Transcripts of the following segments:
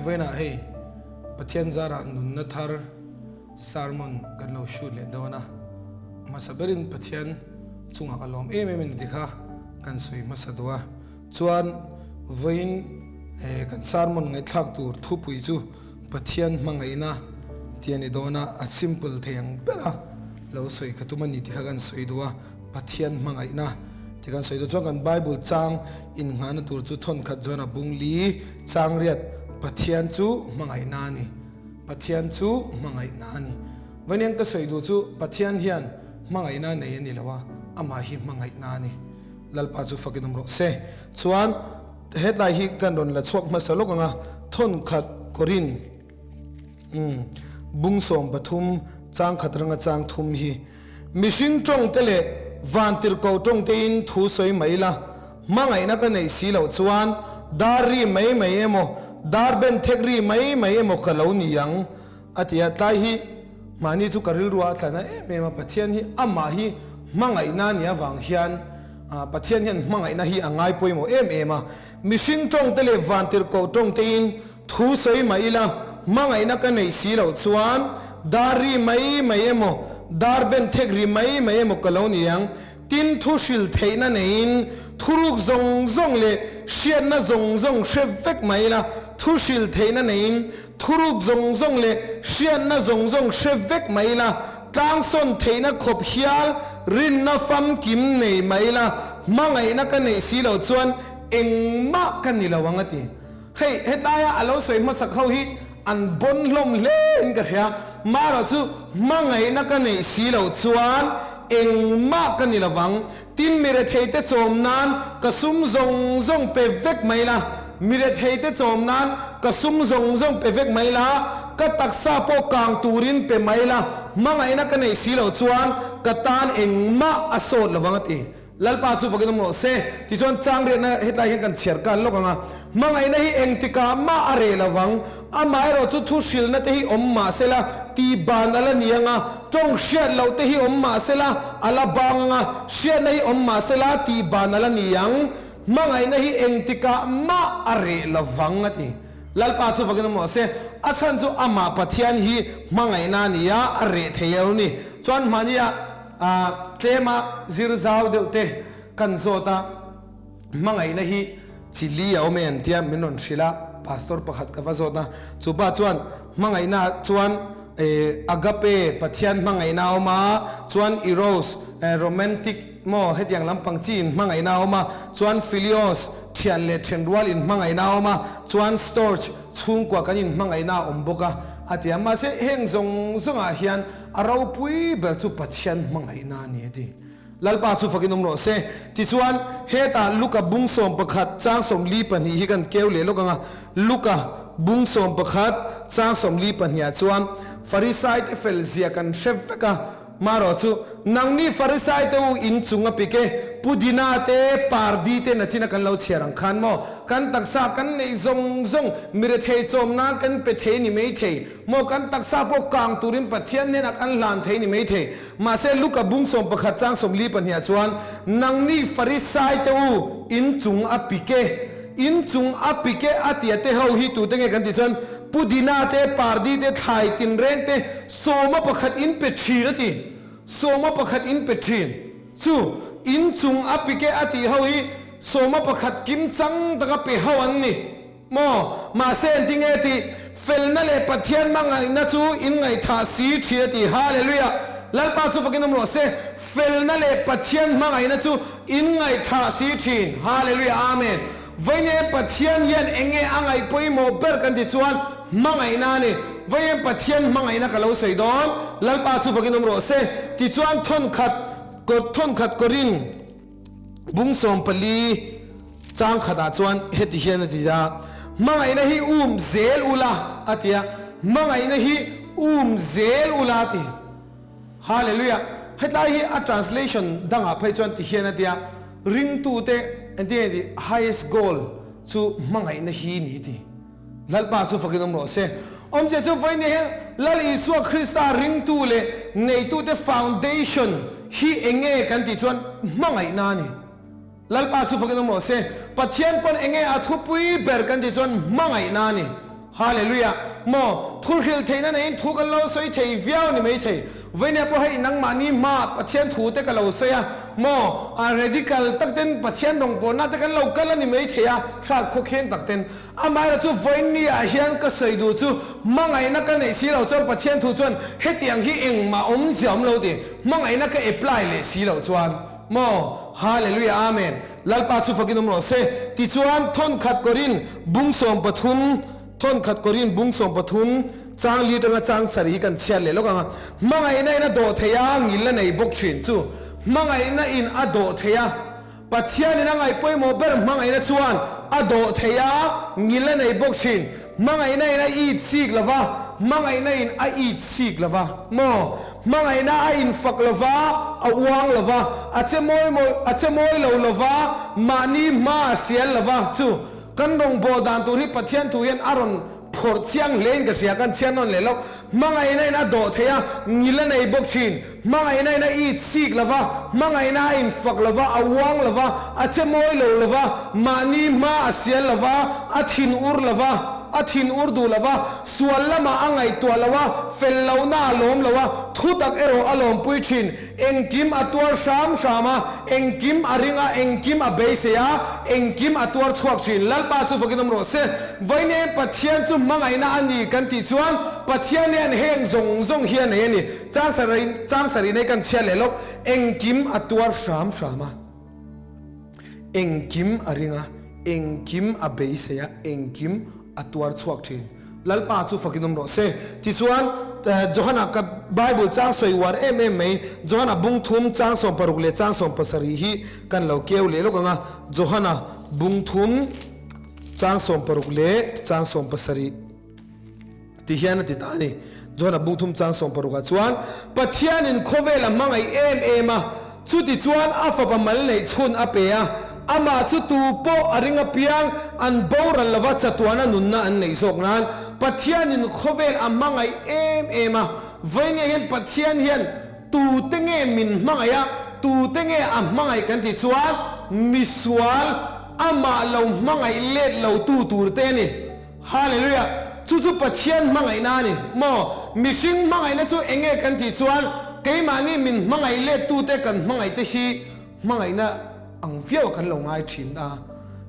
Vawiinah hei Pathian zarah nunna thar sermon kan lo shoot leh dawn a. Hmasa berin Pathian chungah ka lawm em em a ni ti kha kan sawi hmasa duh a. Chuan vawiin kan sermon ngaihthlak tur thupui chu Pathian hmangaihna tih a ni dawn a, a simple thei ang ber a lo sawi ka tum a ni tih kha kan sawi duh a, Pathian hmangaihna tih kan sawi duh. Chuan kan Bible chang innghahna tur chu thawnkhat chuan a bung li chang riat Pathian chu hmangaihna a ni, Pathian chu hmangaihna a ni. Vawiin ka sawi duh chu Pathian hian hmangaihna nei a ni lo a, amah hi hmangaihna a ni. Lalpa chu fakin awm rawh se. Chuan hetlai hi kan rawn la chhuak hmasa lawk ang a, thawnkhat Korin umm bung 13 chang khat ranga chang thum hi mihring tawng te leh vantirhko tawng tein thu sawi mai la, hmangaihna ka neih si loh chuan dar ri mai mai emaw dar ben thek ri mai mai emaw ka lo ni ang a ti a. Tlai hi mahni chu ka rilru a tlan a em em a, Pathian hi amah hi hmangaihna a nih avang hian Pathian hian hmangaihna hi a ngai pawimawh em em a. Mihring tawngte leh vantirhkoh tawngtein thu sawi mah ila hmangaihna ka neih si loh chuan dar ri mai mai emaw dar ben thek ri mai mai emaw ka lo ni ang. Tin thu hril theihna neiin thuruk zawng zawng leh hriatna zawng zawng hre vek mah ila thu hril theihna neiin Thuruk zawng zawng leh hriatna zawng zawng hre vek mai ila, tlangsawn theihna khawp hial rinna famkim nei mai ila, hmangaihna ka neih si loh chuan engmah ka ni lo ang a ti. Hei, hetlaia a lo sawi hmasak ho hi an bawn hlawm hle in ka hria, marawh chu hmangaihna ka neih si loh chuan engmah ka ni lo vang. Tin, mi retheite chawm nan ka sum zawng zawng pe vek mai la, mi retheite chawm nan ka sum zawng zawng pe vek mai la, ka taksa pawh kang turin pe mai la, hmangaihna ka neih si loh chuan ka tan engmah a sawt lo vang a ti. Lalpa chu vakin awm rawh se. Tichuan changriatna hetlai hian kan chhiar kal lawk ang a, hmangaihna hi engtikah mah a reh lo vang, Amaherawh chu thu hrilhna te hi awm mah sela, ti ban a la ni ang a, tawng hriat loh te hi awm mah sela, a la bang ang a, hriatna hi awm mah sela, ti ban a la ni ang. Hmangaihna hi engtikah mah a reh lo vang, a ti. Lalpa chu vakin awm rawh se, a chhan chu amah Pathian hi hmangaihna a ni a, a reh thei lo ni. Chuan hmahnia tlema zir zau deuh te kan zawt a. Hmangaihna hi chi li a awm e an tia min rawn hrilh a, pastor pakhat ka va zawt a, chu pa chuan hmangaihna chuan agape, Pathian hmangaihna a awm a, chuan eros, romantic maw hetiang lampang chi in hmangaihna a awm a, chuan philios, thian leh thenrual in hmangaihna a awm a, chuan storge, chhungkua kan in hmangaihna a awm bawk a, a ti a. Mahse heng zawng zawngah hian a ropui ber chu Pathian hmangaihna a ni a ti. Lalpa chu fakin awm rawh se. Tichuan, hetah Luka bung 11 chang 42 hi kan keu leh lawk ang a. Luka bung 11 chang 42 ah chuan Farisaite fel zia kan hre vek a. Marawh chu, Nangni Farisaite u in chung a pik e, pudina te, pardi te nachina kan lo chhiar ang khan maw? Kan taksa kan neih zawng zawng mirethei chawm nan kan pe thei ni mai thei maw? Kan taksa pawh kang turin Pathian hnenah kan hlan thei ni mai thei. Mahse, Luka bung 11 chang 42 ah chuan, Nangni Farisaite u, in chung a pik e, in chung a pik e a tia te ho hi tute nge kan tih chuan, Pudina te, Pardi te, thlai tinreng te, 11 in pe thin a ti. 11 in pe thin. Chu, in chung a pik e a tih ho hi 11 kim chang taka pe ho an ni. Maw? Mahse engti nge tih? Felna leh Pathian hmangaihna chu in ngaihthah si thin a ti. Hallelujah! Lalpa chu fakin awm rawh se. Felna leh Pathian hmangaihna chu in ngaihthah si thin. Hallelujah! Amen! Vawiin Pathian hian eng nge a ngaih pawimawh ber kan ti chuan hmangaihna a ni. Vawiin Pathian hmangaihna ka lo sawi dawn. Lalpa chu fakin awm rawh se. Tichuan thawnkhat, thawnkhat Korin. Bung 14 chang khatah chuan heti hian a ti a, Hmangaihna hi um zel ula a ti a, Hmangaihna hi um zel ula a ti. Hallelujah! Hetlai hi a translation dangah phei chuan ti hian a ti a, Ringtute engtin nge tih highest goal chu hmangaihna hi ni ti. Lalpa chu fakin awm rawh se. Awmzia chu vawiin hian Lal Isua Krista ringtu leh neitute foundation hi eng nge kan tih chuan hmangaihna a ni. Lalpa chu fakin awm rawh se. Pathian pawn eng nge a thupui ber kan tih chuan hmangaihna a ni. Hallelujah! Maw, thu hrilh theihna neiin thu kan lo sawi thei viau ni mai thei. Vawinia pawh hei nangmahni hmaah Pathian thu te ka lo sawi a, maw, a radical tak ten Pathian rawngbawlna te kan lo kal a ni mai thei a, hrat khawkheng tak ten. Amaherawh chu vawiin ah hian ka sawi duh chu hmangaihna ka neih si loh chuan Pathian thu chuan hetiang hi engmah awmzia awm lo ti, hmangaihna ka apply leh si loh chuan maw? Hallelujah Amen Lalpa chu fakin awm rawh se. Tichuan thawnkhat Korin bung 13 thawnkhat Korin bung 13 chang li atanga chang sarih hi kan chhiat leh lawk ang a, hmangaihna in a dawh thei a ngil a nei bawk thin chu hmangaihna in a dawh thei a. Pathianin a ngaih pawimawh ber hmangaihna chuan a dawh thei a, ngil a nei bawk thin. Hmangaihna in a it chik lo va, hmangaihna in a it chik lo va maw? Hmangaihna a infak lo va, a uang lo va, a che mawi mawi, a che mawi lo lo va, mahni hma a sial lo va. Chu kan rawngbâwl dan tur hi Pathian thu hian a rawn Phawrh chiang hlein ka hria, kan chhiar nawn leh lo. Hmangaihna in a dawh thei a, ngil a nei bawk thin. Hmangaihna in a it sik lo va, hmangaihna a infak lo va, a uang lo va, a che mawi lo lo va, mahni hma a sial lo va, a thin ur lo va, a thin ur duh lo va, sual lamah a ngaihtuah lo a, fel lohna a lawm lo a, thutak erawh a lawmpui thin. Engkim a tuar hram hram a, engkim a ring a, engkim a beisei a, engkim a tuar chhuak thin. Lalpa chu fakin awm rawh se. Vawiin Pathian chu hmangaihna a ni kan tih chuan Pathian hian heng zawng zawng hi a nei a ni. Chang sarih chang sarih nei kan chhiat leh lawk. Engkim a tuar hram hram a, engkim a ring a, engkim a beisei a, engkim a tuar chhuak thin. Lalpa chu fakin awm rawh se. Tichuan, Johana ka Bible chang sawi uar em em mai, Johana bung thum chang 60 leh chang 70 hi kan lo keu leh lawk ang a. Johana bung thum chang 60 leh chang 70 ti hian a ti ta a ni. Johana bung thum chang 60 ah chuan, Pathianin khawvel a hmangaih em em a, Chutichuan a fapa mal neih chhun a pe a, amah chu tu pawh a ring apiang an boral lova chatuana nunna an neih zawk nan Pathianin khawvel a hmangaih em em a. Vawiinge hian Pathian hian tute nge min hmangaih a, tute nge a hmangaih kan tih chuan misual amah lo hmangaih let lo tu tur te a ni. Hallelujah! Chu chu Pathian hmangaihna a ni maw? Mihring hmangaihna chu eng nge kan tih chuan keimahni min hmangaih lettute kan hmangaihte hi hmangaihna ang viau a kan lo ngai thin a.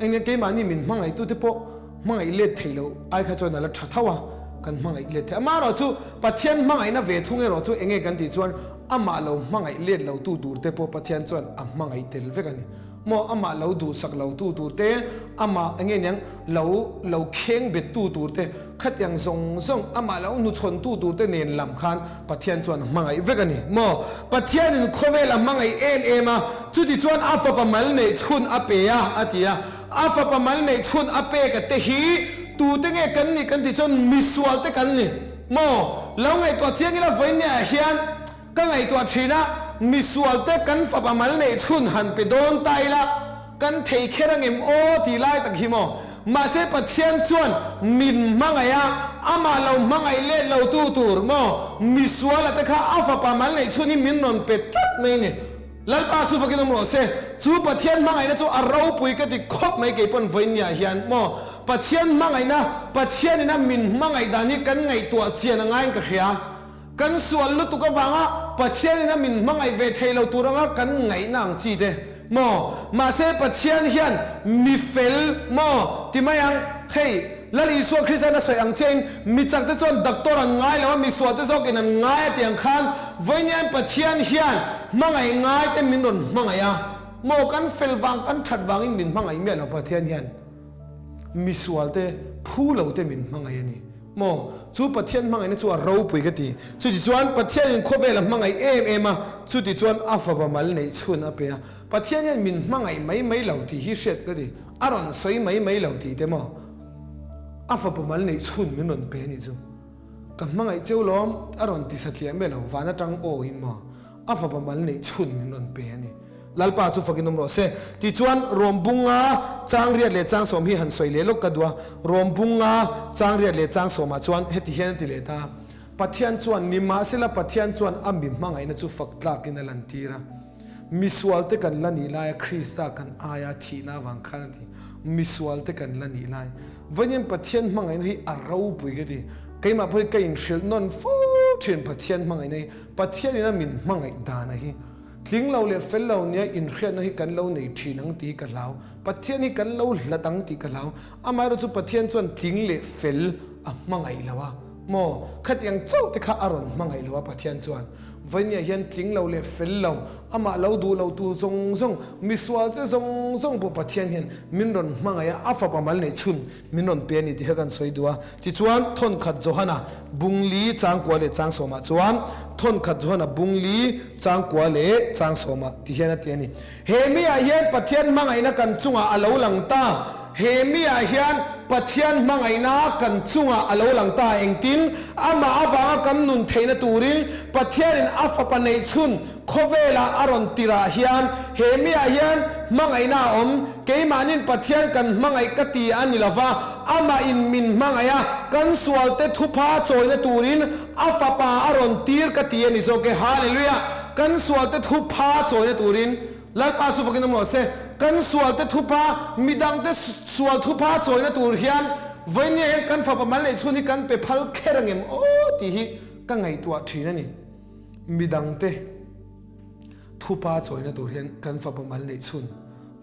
Eng nge keimahni min hmangaihtute pawh hmangaih let thei lo ai kha chuan a la tha tho a, kan hmangaih let thei. Amaherawh chu Pathian hmangaihna ve thung erawh chu eng nge kan tih chuan amah lo hmangaih let lo tu turte pawh Pathian chuan a hmangaih tel vek a ni. Maw amah lo duhsak lo tu tur te, amah enge niang lo lo kheng bet tu tur te, khatiang zawng zawng amah lo hnuchhawn tu tur te nen lam khan Pathian chuan a hmangaih vek a ni. Maw Pathianin khawvel a hmangaih em em a, chuti chuan a fapa mal neih chhun a pe a, a ti a. A fapa mal neih chhun a pek a te hi tute nge kan nih kan tih chuan misual te kan ni. Maw lo ngaihtuah chiang ila vawinia hian Ka ngaihtuah thin a, misualte kan fapa mal neih chhun han pe dawn ta ila, kan thei kher angem aw tih lai tak hi maw? Mahse Pathian chuan min hmangaih a, amah lo hmangaih let lo tu tur maw? Misuala te kha a fapa mal neih chhun hi min rawn pe tlat mai a ni. Lalpa chu fakin awm rawh se. Chu Pathian hmangaihna chu a ropui ka ti khawp mai kei pawn vawinia hian maw? Pathian hmangaihna, Pathianina min hmangaih dan hi kan ngaihtuah chian a ngaiin ka hria. Kan sual lutuk avanga Pathianin a min hmangaih ve thei lo tur anga kan ngaihna ang chi te maw? Mahse Pathian hian mi fel maw ti mai ang? Hei, Lal Isua Krista'n a sawi ang chiahin mi chak te chuan doctor an ngai lo a, mi sual te zawkin an ngai a ti ang khan vawiin Pathian hian hmangaih ngai te min rawn hmangaih a maw? Kan fel vang, kan that vangin min hmangaih miah lo Pathian hian mi sual te phu lo te min hmangaih a ni. Maw? Chu Pathian hmangaihna chu a ropui ka ti. Chutichuan Pathianin khawvel a hmangaih em em a, chutichuan a fapa mal neih chhun a pe a. Pathian hian min hmangaih mai mai lo tih hi hriat ka ti. A rawn sawi mai mai lo tih te maw? A fapa mal neih chhun min rawn pe a nih chu. Ka hmangaih cheu lawm, a rawn ti satliah miah lo, van atang aw in maw? A fapa mal neih chhun min rawn pe a ni. Lalpa chu fakin awm rawh se. Tichuan, Rom bunga chang riat leh chang sawm hi han sawi leh lawk ka duh a. Rom bunga chang riat leh chang sawmah chuan heti hian a ti leh ta, Pathian chuan, nimahsela Pathian chuan a mi hmangaihna chu fak tlakin a lantir a. Misualte kan la nih laia Krista kan aia thihna avang khan a ti. Misualte kan la nih lai. Vawiin Pathian hmangaihna hi a ropui ka ti. Keimah pawh hi ka inhrilh nawn fo thin Pathian hmangaihna hi. Pathianin a min hmangaih dana hi tling lo leh fel lo nia inhriatna hi kan lo nei thin ang tih hi ka hlau. Pathian hi kan lo hlat ang tih ka hlau. Amaherawhchu Pathian chuan tling leh fel a hmangaih lo a maw? Khatiang chauh te kha a rawn hmangaih lo a Pathian chuan. Vawinia hian tling lo leh fel lo, amah lo duh lo tu zawng zawng, misual te zawng zawng pawh Pathian hian min rawn hmangaih a, a fapa mal neih chhun min rawn pe a ni tih kha kan sawi duh a. Tichuan, Thawnkhat Johana bungli changkua leh changsawmah chuan, Thawnkhat Johana bungli changkua leh changsawmah ti hian a ti a ni. He miah hian Pathian hmangaihna kan chungah a lo lang ta. He miah hian Pathian hmangaihna kan chungah a lo lang ta. Engtin? Amah avanga kan nun theihna turin Pathianin a Fapa neihchhun khawvelah a rawn tirah hian he miah hian hmangaihna a awm. Keimahnin Pathian kan hmangaih ka ti a ni lova, Amahin min hmangaih a, kan sualte thupha chawina turin a Fapa a rawn tir ka ti a ni zawk e. Hallelujah! Kan sualte thupha chawina turin Lalpa chu fakin awm rawh se. Kan sualte thupha, midangte sual thupha chawina tur hian vawinia hian kan fapa mal neih chhun hi kan pe phal kher angem aw tih hi ka ngaihtuah thin a ni. Midangte thupha chawina tur hian kan fapa mal neih chhun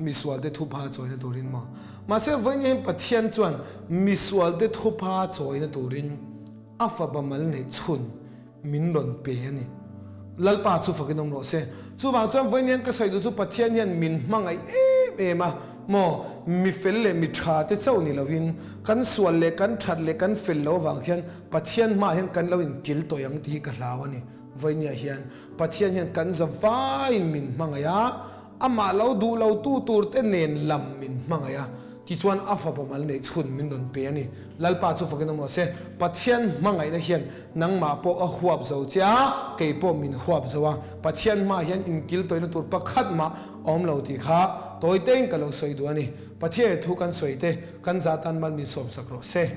misualte thupha chawina turin maw? Mahse vawinia hian Pathian chuan misualte thupha chawina turin a fapa mal neih chhun min rawn pe a ni. Lalpa chu fakin awm rawh se. Chuvang chuan vawiin hian ka sawi duh chu Pathian hian min hmangaih em em a maw? Mi fel leh mi tha te chauh ni loin kan sual leh kan that leh kan fel loh avang hian Pathian hmaah hian kan lo inkil tawih ang tih hi ka hlau a ni. Vawinia hian Pathian hian kan za vaiin min hmangaih a, Amah lo duh lo tu tur te nen lam min hmangaih a, tichuan a fapa mal neih chhun min rawn pe a ni. Lalpa chu fakin awm rawh se, Pathian hmangaihna hian nangmah pawh a huap zo che a, kei pawh min huap zo a, Pathian hmaah hian inkiltawihna tur pakhat mah a awm lo tih kha tawi tein ka lo sawi duh a ni. Pathian thu kan sawi te kan zah tan mal min sawmsak rawh se.